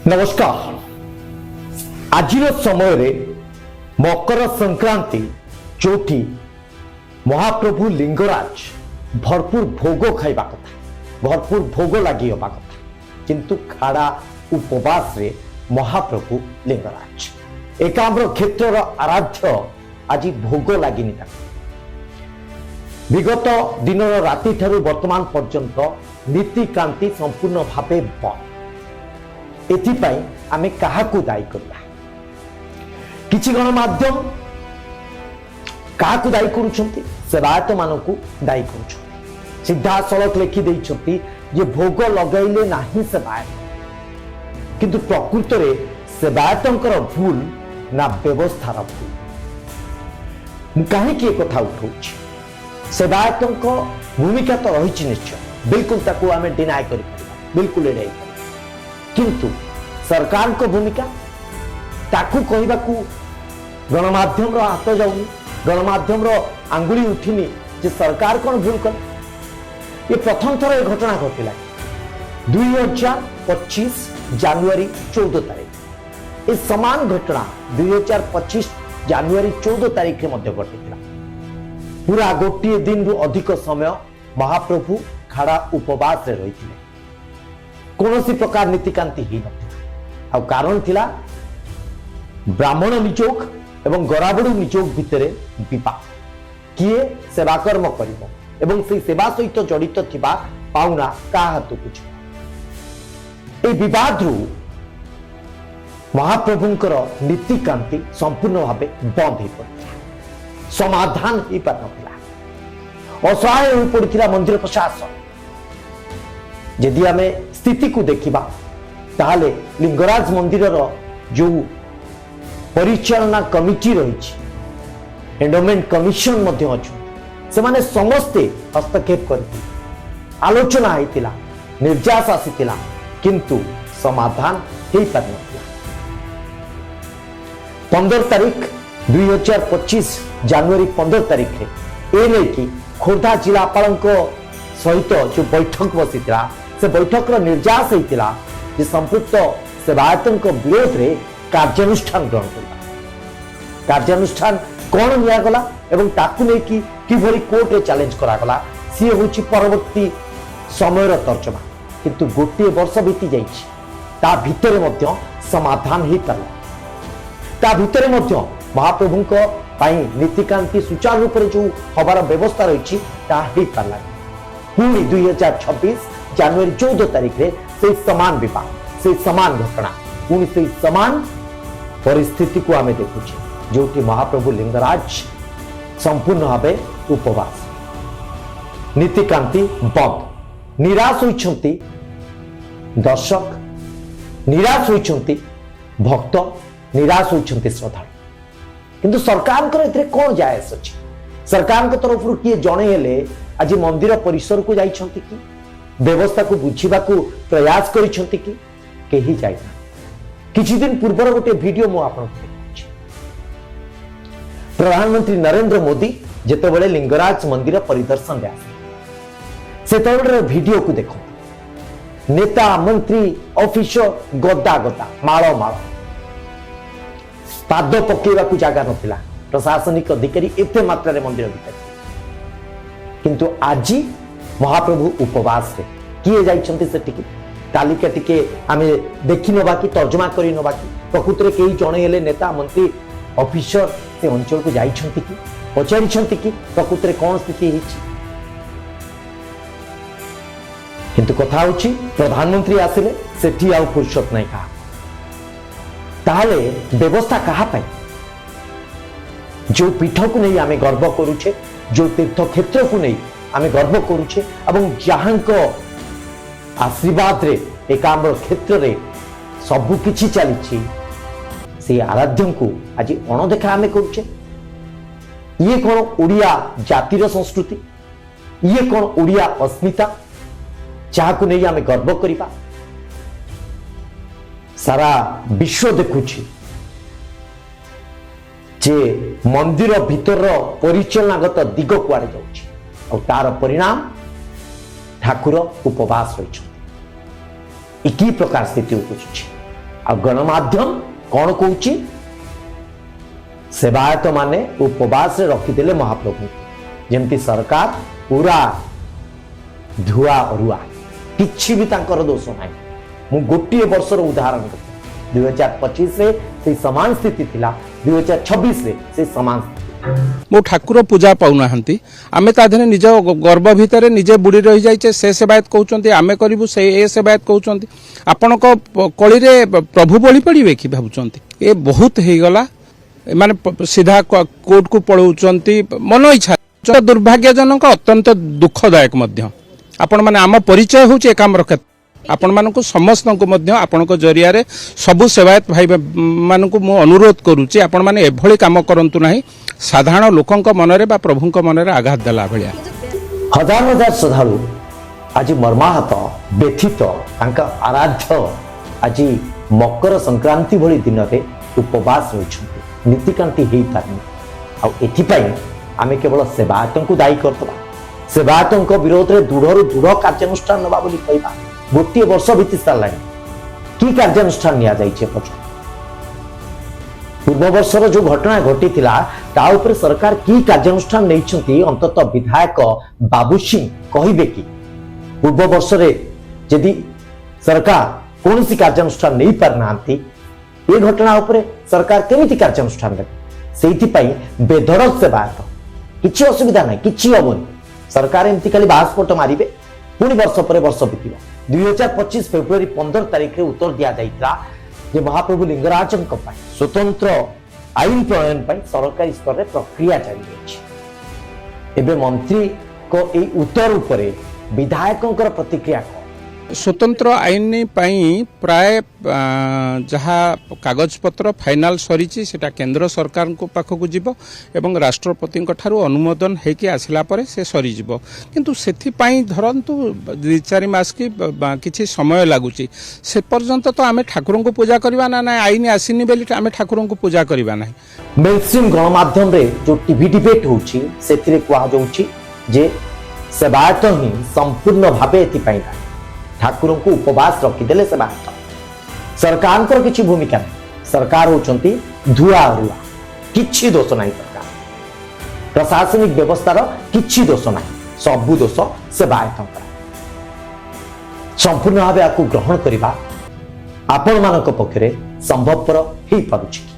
ନମସ୍କାର। ଆଜିର ସମୟରେ ମକର ସଂକ୍ରାନ୍ତି, ଯୋଉଠି ମହାପ୍ରଭୁ ଲିଙ୍ଗରାଜ ଭରପୁର ଭୋଗ ଖାଇବା କଥା, ଭରପୁର ଭୋଗ ଲାଗି ହେବା କଥା, କିନ୍ତୁ ଖାଡ଼ା ଉପବାସରେ ମହାପ୍ରଭୁ ଲିଙ୍ଗରାଜ, ଏକାମ୍ର କ୍ଷେତ୍ରର ଆରାଧ୍ୟ, ଆଜି ଭୋଗ ଲାଗିନି ତାକୁ। ବିଗତ ଦିନର ରାତିଠାରୁ ବର୍ତ୍ତମାନ ପର୍ଯ୍ୟନ୍ତ ନୀତିକାନ୍ତି ସମ୍ପୂର୍ଣ୍ଣ ଭାବେ ବନ୍ଦ। ଏଥିପାଇଁ ଆମେ କାହାକୁ ଦାୟୀ କରିବା? କିଛି ଗଣମାଧ୍ୟମ କାହାକୁ ଦାୟୀ କରୁଛନ୍ତି? ସେବାୟତମାନଙ୍କୁ ଦାୟୀ କରୁଛନ୍ତି। ସିଧାସଳଖ ଲେଖି ଦେଇଛନ୍ତି ଯେ ଭୋଗ ଲଗାଇଲେ ନାହିଁ ସେବାୟତ। କିନ୍ତୁ ପ୍ରକୃତରେ ସେବାୟତଙ୍କର ଭୁଲ ନା ବ୍ୟବସ୍ଥାର ଭୁଲ? ମୁଁ କାହିଁକି ଏ କଥା ଉଠଉଛି? ସେବାୟତଙ୍କ ଭୂମିକା ତ ରହିଛି ନିଶ୍ଚୟ, ବିଲକୁଲ ତାକୁ ଆମେ ଡିନାଏ କରିପାରିବା, ବିଲକୁଲ ଏଡ଼ାଇ ପାରିବା। କିନ୍ତୁ ସରକାରଙ୍କ ଭୂମିକା, ତାକୁ କହିବାକୁ ଗଣମାଧ୍ୟମର ହାତ ଯାଉନି, ଗଣମାଧ୍ୟମର ଆଙ୍ଗୁଳି ଉଠିନି ଯେ ସରକାର କ'ଣ ଭୁଲ କଲେ। ଏ ପ୍ରଥମ ଥର ଏ ଘଟଣା ଘଟିଲା? 2025 ଜାନୁଆରୀ 14 ତାରିଖ ଏ ସମାନ ଘଟଣା 2025 ଜାନୁଆରୀ 14 ତାରିଖରେ ମଧ୍ୟ ଘଟିଥିଲା। ପୁରା ଗୋଟିଏ ଦିନରୁ ଅଧିକ ସମୟ ମହାପ୍ରଭୁ ଖାଡ଼ା ଉପବାସରେ ରହିଥିଲେ। କୌଣସି ପ୍ରକାର ନୀତିକାନ୍ତି ହେଇନଥିଲା। ଆଉ କାରଣ ଥିଲା ବ୍ରାହ୍ମଣ ନିଯୋଗ ଏବଂ ଗରାବଡୁ ନିଯୋଗ ଭିତରେ ବିବାଦ, କିଏ ସେବାକର୍ମ କରିବ ଏବଂ ସେଇ ସେବା ସହିତ ଜଡ଼ିତ ଥିବା ପାଉଣା କାହା ହାତକୁ ଯିବ। এই ବିବାଦରୁ ମହାପ୍ରଭୁଙ୍କର ନୀତିକାନ୍ତି ସମ୍ପୂର୍ଣ୍ଣ ଭାବେ ବନ୍ଦ ହେଇପଡ଼ିଥିଲା, ସମାଧାନ ହେଇପାରିନଥିଲା, ଅସହାୟ ହୋଇପଡ଼ିଥିଲା ମନ୍ଦିର ପ୍ରଶାସନ। ଯଦି ଆମେ ସ୍ଥିତିକୁ ଦେଖିବା, ତାହେଲେ ଲିଙ୍ଗରାଜ ମନ୍ଦିରର ଯୋଉ ପରିଚାଳନା କମିଟି ରହିଛି, ଏଣ୍ଡୋମେଣ୍ଟ କମିଶନ ମଧ୍ୟ ଅଛନ୍ତି, ସେମାନେ ସମସ୍ତେ ହସ୍ତକ୍ଷେପ କରିଥିଲେ, ଆଲୋଚନା ହେଇଥିଲା, ନିର୍ଯାସ ଆସିଥିଲା, କିନ୍ତୁ ସମାଧାନ ହେଇପାରିନଥିଲା। 15 ତାରିଖ, 2025 ଜାନୁଆରୀ 15 ତାରିଖରେ ଏ ନେଇକି ଖୋର୍ଦ୍ଧା ଜିଲ୍ଲାପାଳଙ୍କ ସହିତ ଯୋଉ ବୈଠକ ବସିଥିଲା, ସେ ବୈଠକର ନିର୍ଯାସ ହେଇଥିଲା ଯେ ସମ୍ପୃକ୍ତ ସେବାୟତଙ୍କ ବିରୋଧରେ କାର୍ଯ୍ୟାନୁଷ୍ଠାନ ଗ୍ରହଣ କରିବା। କାର୍ଯ୍ୟାନୁଷ୍ଠାନ କ'ଣ ନିଆଗଲା ଏବଂ ତାକୁ ନେଇକି କିଭଳି କୋର୍ଟରେ ଚ୍ୟାଲେଞ୍ଜ କରାଗଲା, ସିଏ ହେଉଛି ପରବର୍ତ୍ତୀ ସମୟର ତର୍ଜମା। କିନ୍ତୁ ଗୋଟିଏ ବର୍ଷ ବିତି ଯାଇଛି, ତା ଭିତରେ ମଧ୍ୟ ସମାଧାନ ହେଇପାରିଲା, ତା ଭିତରେ ମଧ୍ୟ ମହାପ୍ରଭୁଙ୍କ ପାଇଁ ନୀତିକାନ୍ତି ସୁଚାରୁ ରୂପରେ ଯୋଉ ହବାର ବ୍ୟବସ୍ଥା ରହିଛି, ତାହା ହେଇପାରିଲାନି। ପୁଣି 2026 ଜାନୁଆରୀ 14 ତାରିଖରେ ସେଇ ସମାନ ବିବାଦ, ସେଇ ସମାନ ଘଟଣା, ପୁଣି ସେଇ ସମାନ ପରିସ୍ଥିତିକୁ ଆମେ ଦେଖୁଛେ, ଯୋଉଠି ମହାପ୍ରଭୁ ଲିଙ୍ଗରାଜ ସମ୍ପୂର୍ଣ୍ଣ ଭାବେ ଉପବାସ, ନୀତିକାନ୍ତି ବନ୍ଦ। ନିରାଶ ହୋଇଛନ୍ତି ଦର୍ଶକ, ନିରାଶ ହୋଇଛନ୍ତି ଭକ୍ତ, ନିରାଶ ହୋଇଛନ୍ତି ଶ୍ରଦ୍ଧାଳୁ। କିନ୍ତୁ ସରକାରଙ୍କର ଏଥିରେ କ'ଣ ଯାଏ ଆସ ଅଛି? ସରକାରଙ୍କ ତରଫରୁ କିଏ ଜଣେ ହେଲେ ଆଜି ମନ୍ଦିର ପରିସରକୁ ଯାଇଛନ୍ତି କି? ବ୍ୟବସ୍ଥାକୁ ବୁଝିବାକୁ ପ୍ରୟାସ କରିଛନ୍ତି କି? କେହି ଯାଇନାହାନ୍ତି। କିଛି ଦିନ ପୂର୍ବର ଗୋଟିଏ ଭିଡିଓ ମୁଁ ଆପଣଙ୍କୁ ଦେଖାଉଛି। ପ୍ରଧାନମନ୍ତ୍ରୀ ନରେନ୍ଦ୍ର ମୋଦି ଯେତେବେଳେ ଲିଙ୍ଗରାଜ ମନ୍ଦିର ପରିଦର୍ଶନରେ ଆସିଲେ, ସେତେବେଳର ଭିଡିଓକୁ ଦେଖନ୍ତୁ। ନେତା, ମନ୍ତ୍ରୀ, ଅଫିସର ଗଦା ଗଦା, ମାଳ ମାଳ, ପାଦ ପକେଇବାକୁ ଜାଗା ନଥିଲା। ପ୍ରଶାସନିକ ଅଧିକାରୀ ଏତେ ମାତ୍ରାରେ ମନ୍ଦିର ଭିତରେ ଥିଲେ। କିନ୍ତୁ ଆଜି ମହାପ୍ରଭୁ ଉପବାସରେ, କିଏ ଯାଇଛନ୍ତି ସେଠିକି? ତାଲିକା ଟିକେ ଆମେ ଦେଖି ନବା କି, ତର୍ଜମା କରି ନବା କି? ପ୍ରକୃତରେ କେହି ଜଣେ ହେଲେ ନେତା, ମନ୍ତ୍ରୀ, ଅଫିସର ସେ ଅଞ୍ଚଳକୁ ଯାଇଛନ୍ତି କି? ପଚାରିଛନ୍ତି କି ପ୍ରକୃତରେ କ'ଣ ସ୍ଥିତି ହେଇଛି? କିନ୍ତୁ କଥା ହଉଛି, ପ୍ରଧାନମନ୍ତ୍ରୀ ଆସିଲେ, ସେଠି ଆଉ ଫୁର୍ସତ ନାହିଁ କାହା। ତାହେଲେ ବ୍ୟବସ୍ଥା କାହା ପାଇଁ? ଯୋଉ ପୀଠକୁ ନେଇ ଆମେ ଗର୍ବ କରୁଛେ, ଯୋଉ ତୀର୍ଥକ୍ଷେତ୍ରକୁ ନେଇ ଆମେ ଗର୍ବ କରୁଛେ ଏବଂ ଯାହାଙ୍କ ଆଶୀର୍ବାଦରେ ଏକାମ୍ର କ୍ଷେତ୍ରରେ ସବୁ କିଛି ଚାଲିଛି, ସେଇ ଆରାଧ୍ୟଙ୍କୁ ଆଜି ଅଣଦେଖା ଆମେ କରୁଛେ। ଇଏ କ'ଣ ଓଡ଼ିଆ ଜାତିର ସଂସ୍କୃତି? ଇଏ କ'ଣ ଓଡ଼ିଆ ଅସ୍ମିତା, ଯାହାକୁ ନେଇ ଆମେ ଗର୍ବ କରିବା? ସାରା ବିଶ୍ୱ ଦେଖୁଛି ଯେ ମନ୍ଦିର ଭିତରର ପରିଚାଳନାଗତ ଦିଗ କୁଆଡ଼େ ଯାଉଛି ଆଉ ତାର ପରିଣାମ ଠାକୁର ଉପବାସ ରହିଛନ୍ତି। ଏ କି ପ୍ରକାର ସ୍ଥିତି ଉପୁଜୁଛି? ଆଉ ଗଣମାଧ୍ୟମ କ'ଣ କହୁଛି? ସେବାୟତ ମାନେ ଉପବାସରେ ରଖିଦେଲେ ମହାପ୍ରଭୁ, ଯେମିତି ସରକାର ପୁରା ଧୁଆ ଅରୁଆ, କିଛି ବି ତାଙ୍କର ଦୋଷ ନାହିଁ। ମୁଁ ଗୋଟିଏ ବର୍ଷର ଉଦାହରଣ ଦେବି। 2025ରେ ସେଇ ସମାନ ସ୍ଥିତି ଥିଲା, 2026ରେ ସେଇ ସମାନ ସ୍ଥିତି। ମୋ ଠାକୁର ପୂଜା ପାଉନାହାନ୍ତି। ଆମେ ତା ଦେହରେ ନିଜ ଗର୍ବ ଭିତରେ ନିଜେ ବୁଡ଼ି ରହିଯାଇଛେ। ସେ ସେବାୟତ କହୁଛନ୍ତି ଆମେ କରିବୁ, ସେ ଏ ସେବାୟତ କହୁଛନ୍ତି। ଆପଣଙ୍କ କଳିରେ ପ୍ରଭୁ ବଳି ପଡ଼ିବେ କି ଭାବୁଛନ୍ତି? ଏ ବହୁତ ହେଇଗଲା। ଏମାନେ ସିଧା କୋର୍ଟକୁ ପଳାଉଛନ୍ତି ମନ ଇଚ୍ଛା। ଦୁର୍ଭାଗ୍ୟଜନକ, ଅତ୍ୟନ୍ତ ଦୁଃଖଦାୟକ ମଧ୍ୟ। ଆପଣମାନେ ଆମ ପରିଚୟ ହେଉଛି ଏକାମ୍ର କ୍ଷେତ୍ର। ଆପଣମାନଙ୍କୁ ସମସ୍ତଙ୍କୁ ମଧ୍ୟ ଆପଣଙ୍କ ଜରିଆରେ ସବୁ ସେବାୟତ ଭାଇ ମାନଙ୍କୁ ମୁଁ ଅନୁରୋଧ କରୁଛି, ଆପଣମାନେ ଏଭଳି କାମ କରନ୍ତୁ ନାହିଁ। ସାଧାରଣ ଲୋକଙ୍କ ମନରେ ବା ପ୍ରଭୁଙ୍କ ମନରେ ଆଘାତ ଦେଲା ଭଳିଆ। ହଜାର ହଜାର ଶ୍ରଦ୍ଧାଳୁ ଆଜି ମର୍ମାହତ, ବ୍ୟଥିତ। ତାଙ୍କ ଆରାଧ୍ୟ ଆଜି ମକର ସଂକ୍ରାନ୍ତି ଭଳି ଦିନରେ ଉପବାସ ରହିଛନ୍ତି, ନୀତିକାନ୍ତି ହେଇପାରୁନି। ଆଉ ଏଥିପାଇଁ ଆମେ କେବଳ ସେବାୟତଙ୍କୁ ଦାୟୀ କରିଦେବା, ସେବାୟତଙ୍କ ବିରୋଧରେ ଦୃଢ଼ରୁ ଦୃଢ଼ କାର୍ଯ୍ୟାନୁଷ୍ଠାନ ନେବା ବୋଲି କହିବା। ଗୋଟିଏ ବର୍ଷ ବିତି ସାରିଲାଣି, କି କାର୍ଯ୍ୟାନୁଷ୍ଠାନ ନିଆଯାଇଛି ଏପର୍ଯ୍ୟନ୍ତ? ପୂର୍ବ ବର୍ଷର ଯୋଉ ଘଟଣା ଘଟିଥିଲା, ତା ଉପରେ ସରକାର କି କାର୍ଯ୍ୟାନୁଷ୍ଠାନ ନେଇଛନ୍ତି? ଅନ୍ତତଃ ବିଧାୟକ ବାବୁ ସିଂ କହିବେ କି? ପୂର୍ବ ବର୍ଷରେ ଯଦି ସରକାର କୌଣସି କାର୍ଯ୍ୟାନୁଷ୍ଠାନ ନେଇ ପାରିନାହାନ୍ତି, ଏ ଘଟଣା ଉପରେ ସରକାର କେମିତି କାର୍ଯ୍ୟାନୁଷ୍ଠାନ ନେବେ? ସେଇଥିପାଇଁ ବେଧଡ଼କ ସେବାୟତ, କିଛି ଅସୁବିଧା ନାହିଁ, କିଛି ହବନି, ସରକାର ଏମିତି ଖାଲି ବାହାସ୍ଫୋଟ ମାରିବେ, ପୁଣି ବର୍ଷ ପରେ ବର୍ଷ ବିତିବ। 2025 ଫେବୃଆରୀ 15 ତାରିଖରେ ଉତ୍ତର ଦିଆଯାଇଥିଲା ଯେ ମହାପ୍ରଭୁ ଲିଙ୍ଗରାଜଙ୍କ ପାଇଁ ସ୍ୱତନ୍ତ୍ର ଆଇନ ପ୍ରଣୟନ ପାଇଁ ସରକାରୀ ସ୍ତରରେ ପ୍ରକ୍ରିୟା ଜାରି ରହିଛି। ଏବେ ମନ୍ତ୍ରୀଙ୍କ ଏଇ ଉତ୍ତର ଉପରେ ବିଧାୟକଙ୍କର ପ୍ରତିକ୍ରିୟା କଣ? ସ୍ୱତନ୍ତ୍ର ଆଇନ ପାଇଁ ପ୍ରାୟ ଯାହା କାଗଜପତ୍ର ଫାଇନାଲ ସରିଛି, ସେଟା କେନ୍ଦ୍ର ସରକାରଙ୍କ ପାଖକୁ ଯିବ ଏବଂ ରାଷ୍ଟ୍ରପତିଙ୍କ ଠାରୁ ଅନୁମୋଦନ ହେଇକି ଆସିଲା ପରେ ସେ ସରିଯିବ। କିନ୍ତୁ ସେଥିପାଇଁ ଧରନ୍ତୁ 2-4 ମାସ କି କିଛି ସମୟ ଲାଗୁଛି। ସେ ପର୍ଯ୍ୟନ୍ତ ତ ଆମେ ଠାକୁରଙ୍କୁ ପୂଜା କରିବା ନା ନାଇଁ? ଆଇନ ଆସିନି ବୋଲି ଆମେ ଠାକୁରଙ୍କୁ ପୂଜା କରିବା ନାହିଁ। ମେନଷ୍ଟ୍ରିମ୍ ଗଣମାଧ୍ୟମରେ ଯୋଉ ଟିଭି ଡିବେଟ୍ ହେଉଛି, ସେଥିରେ କୁହାଯାଉଛି ଯେ ସେବାୟତ ହିଁ ସମ୍ପୂର୍ଣ୍ଣ ଭାବେ ଏଥିପାଇଁ ଦାୟୀ। ଠାକୁରଙ୍କୁ ଉପବାସ ରଖିଦେଲେ ସେବାୟତ, ସରକାରଙ୍କର କିଛି ଭୂମିକା ନାହିଁ। ସରକାର ହେଉଛନ୍ତି ଧୁଆ ଅରୁଆ, କିଛି ଦୋଷ ନାହିଁ। ସରକାର, ପ୍ରଶାସନିକ ବ୍ୟବସ୍ଥାର କିଛି ଦୋଷ ନାହିଁ, ସବୁ ଦୋଷ ସେବାୟତଙ୍କର। ସମ୍ପୂର୍ଣ୍ଣ ଭାବେ ଏହାକୁ ଗ୍ରହଣ କରିବା ଆପଣମାନଙ୍କ ପକ୍ଷରେ ସମ୍ଭବପର ହେଇପାରୁଛି କି?